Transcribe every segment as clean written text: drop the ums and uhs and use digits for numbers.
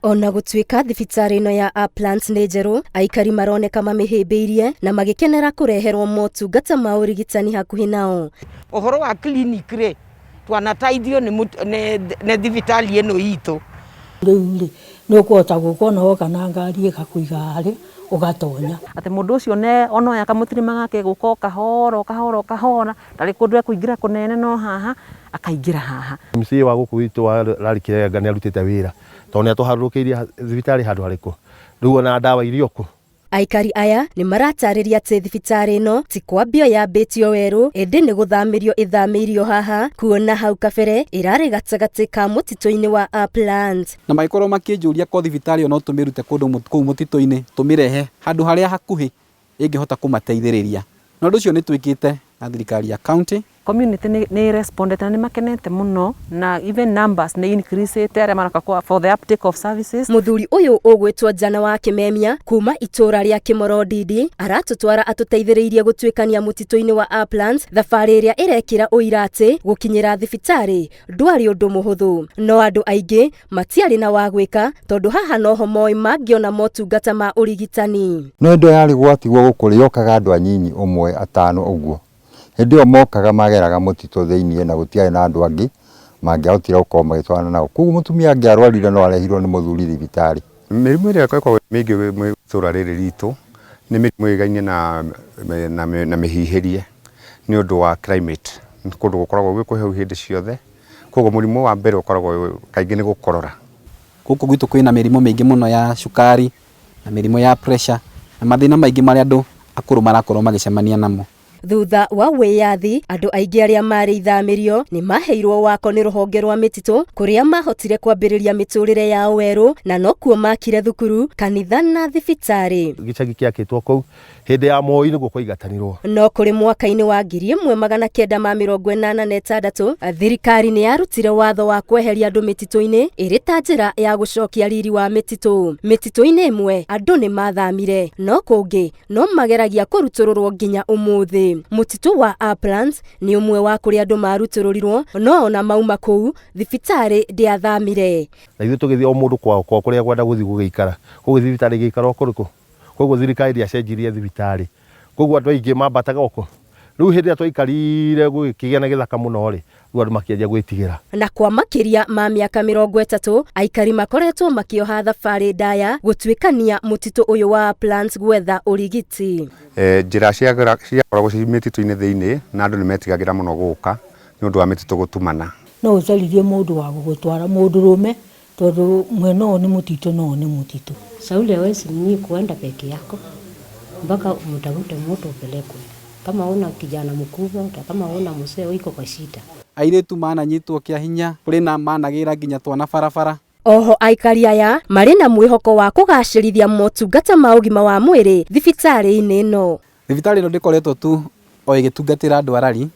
Ona gũtuĩka thibitarĩ ĩno ya Uplands nĩ njerũ, aikari maroneka mamĩhĩmbĩirie na magĩkenera kũreherwo motungata ma ũrigitani hakuhĩ nao. Ũhoro wa clinic rĩ, twanataithio nĩ thibitarĩ ĩno itũ. Rĩu rĩ, nĩ ũkũhota gũka ona woka na ngari ĩgakũiga harĩa ũgatonya. Atĩ mũndũ ũcio onoya kamũtirima gake gũka o kahora o kahora o kahora, ndarĩ kũndũ ekũingĩra kũnene no haha, akaingĩra haha. MCA wa gũkũ gwitũ wa Larry Kirenga nĩ arutĩte wĩra tondũ nĩ atũharũrũkĩirie thibitarĩ handũ harĩkũ, rĩu ona ndawa irio kũ. Aikari aya nĩ maratarĩria atĩ thibitarĩ ĩno ti kwambio yambĩtio werũ, ĩndĩ nĩ gũthamĩrio ĩthamĩirio haha, kuona hau kabere ĩrarĩ gatagatĩ ka mũtitũ-inĩ wa Uplands. Na magĩkorwo makĩnjũria ko thibitarĩ ĩyo no tũmĩrute kũndũ kũu mũtitũ-inĩ tũmĩrehe handũ harĩa hakuhĩ ĩngĩhota kũmateithĩrĩria. Na ũndũ ũcio nĩ twĩkĩte na thirikari ya county. Community nĩ respondete na nĩ makenete mũno, na even numbers nĩ increase arĩa maroka for the uptake of services. Mũthuri ũyũ ũgwĩtwo Jana wa Kĩmemia kuma itũũra rĩa Kĩmoro Ndindi aratũtwara atũteithĩrĩirie gũtuĩkania mũtitũ-inĩ wa Uplands, thabarĩ ĩrĩa ĩrekĩra ũira atĩ gũkinyĩra thibitarĩ ndwarĩ ũndũ mũhũthũ, no andũ aingĩ matiarĩ na wa gwĩka tondũ haha noho moĩ mangĩona motungata ma ũrigitani. No hĩndĩ ĩyo yarĩ gwatigwo gũkũ rĩ, yokaga andũ anyinyi ũmwe atano ũguo. Hĩndĩ ĩyo mokaga mageraga mũtitũ thĩiniĩ na gũtiarĩ na andũ angĩ mangĩahotire gũkorwo magĩtwarana nao. Koguo mũtumia angĩarwarire no arehirwo nĩ mũthuri thibitarĩ. Mĩrimũ ĩrĩa ĩkoragwo mĩingĩ itũra rĩrĩ ritũ nĩ mĩrimũ ĩgaine na mĩhihĩrie nĩ ũndũ wa climate. Nĩ kũndũ gũkoragwo gwĩ kũhehu hĩndĩ ciothe, koguo mũrimũ wa mbere ũkoragwo kaingĩ nĩ gũkorora. Gũkũ gwitũ kwĩna mĩrimũ mĩingĩ mũno ya cukari na mĩrimũ ya pressure na mathĩna maingĩ marĩa andũ akũrũ marakorwo magĩcemania namo. Thutha wa wĩyathi, andũ aingĩ arĩa marĩ ithamĩrio nĩ maheirwo wako nĩ rũhonge rwa mĩtitũ kũrĩa mahotire kwambĩrĩria mĩtũrĩre yao werũ, na nokuo makire thukuru, kanitha na thibitarĩ. Gĩcagi kĩakĩtwo kũu hĩndĩ ya Moi nĩguo kwaigatanirwo. No kũrĩ mwaka-inĩ wa 1986, thirikari nĩ yarutire watho wa kweheria andũ mĩtitũ-inĩ ĩrĩ ta njĩra ya gũcokia riri wa mĩtitũ. Mĩtitũ-inĩ ĩmwe andũ nĩ mathamire, no kũngĩ no mageragia kũrutũrũrwo nginya ũmũthĩ. Mũtitũ wa Uplands nĩ ũmwe wa kũrĩa andũ marutũrũrirwo, no ona mauma kũu thibitarĩ ndĩathamire. Na ithuĩ tũgĩthiĩ o mũndũ kwao kwao kũrĩa kwenda gũthiĩ gũgĩikara. Koguo thibitarĩ ĩgĩikara o kũrĩkũ? Koguo thirikari ndĩacenjirie thibitarĩ. Koguo andũ aingĩ mambataga o kũ? Rĩu hĩndĩ ĩrĩa twaikarire gũgĩkĩgĩa na gĩthaka mũno rĩ, rĩu andũ makĩanjia gwĩtigĩra. Na kwa makĩria ma mĩaka 30, aikari makoretwo makĩoha thabarĩ ndaya gũtuĩkania mũtitũ ũyũ wa Uplands gwetha ũrigiti. Njĩra ciakoragwo ci mĩtitũ-inĩ thĩinĩ na andũ nĩ metigagĩra mũno gũka nĩ ũndũ wa mĩtitũ gũtumana. No ũcaririe mũndũ wa gũgũtwara, mũndũrũme, tondũ mwena ũyũ nĩ mũtitũ na ũyũ nĩ mũtitũ. Sauli hawezi nini kuenda peke yako mpaka umtafute mtu upelekwe. Kama una kijana mkubwa, kama una mzee iko kwa shida. Airĩtu mananyitwo kĩa hinya, kũrĩ na managĩra nginya twana barabara. Oho aikari aya marĩ na mwĩhoko wa kũgacĩrithia motungata ma ũgima wa mwĩrĩ thibitarĩ-inĩ ĩno. Thibitarĩ ĩno ndĩkoretwo tu o ĩgĩtungatĩra andũ a Lari,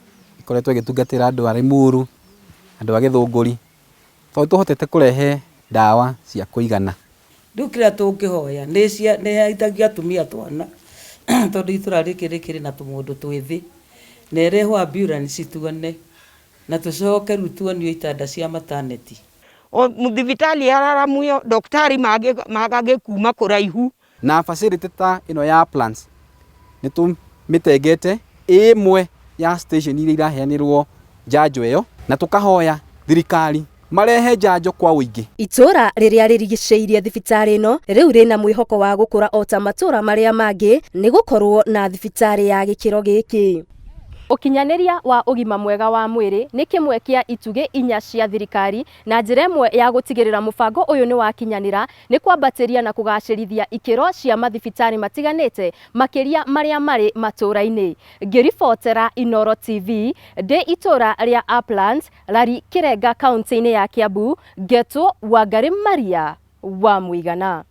ĩkoretwo ĩgĩtungatĩra andũ a Limuru, andũ a Gĩthũngũri, tondũ tũhotete kũrehe ndawa cia kũigana. Rĩu kĩrĩa tũngĩhoya nĩ haitagia atumia twana tondũ itũra rĩkĩ rĩkĩrĩ na tũmũndũ twĩthĩ, na ĩrehwo ambulance tuone na tũcoke rĩu tuonio itanda cia maternity. Thibitarĩ yararamio, daktari magagĩkuma kũraihu. Na facility ta ĩno ya Uplands nĩ tũmĩtengete ĩmwe ya station iria iraheanĩrwo njanjo ĩyo, na tũkahoya thirikari marehe njanjo kwa ũingĩ. Itũra rĩrĩa rĩrigicĩirie thibitarĩ ĩno rĩu rĩna mwĩhoko wa gũkũra o ta matũra marĩa mangĩ nĩ gũkorwo na thibitarĩ ya gĩkĩro gĩkĩ. Ũkinyanĩria wa ũgima mwega wa mwĩrĩ nĩ kĩmwe kĩa itugĩ inya cia thirikari, na njĩra ĩmwe ya gũtigĩrĩra mũbango ũyũ nĩ wakinyanĩra nĩ kwambatĩria na kũgacĩrithia ikĩro cia mathibitarĩ matiganĩte makĩria marĩa marĩ matũra-inĩ. Ngĩribotera Inooro TV ndĩ itũra rĩa Uplands, Lari Kĩrenga, kaunti-inĩ ya Kiambu, ngetwo Wangarĩ Maria wa Mũigana.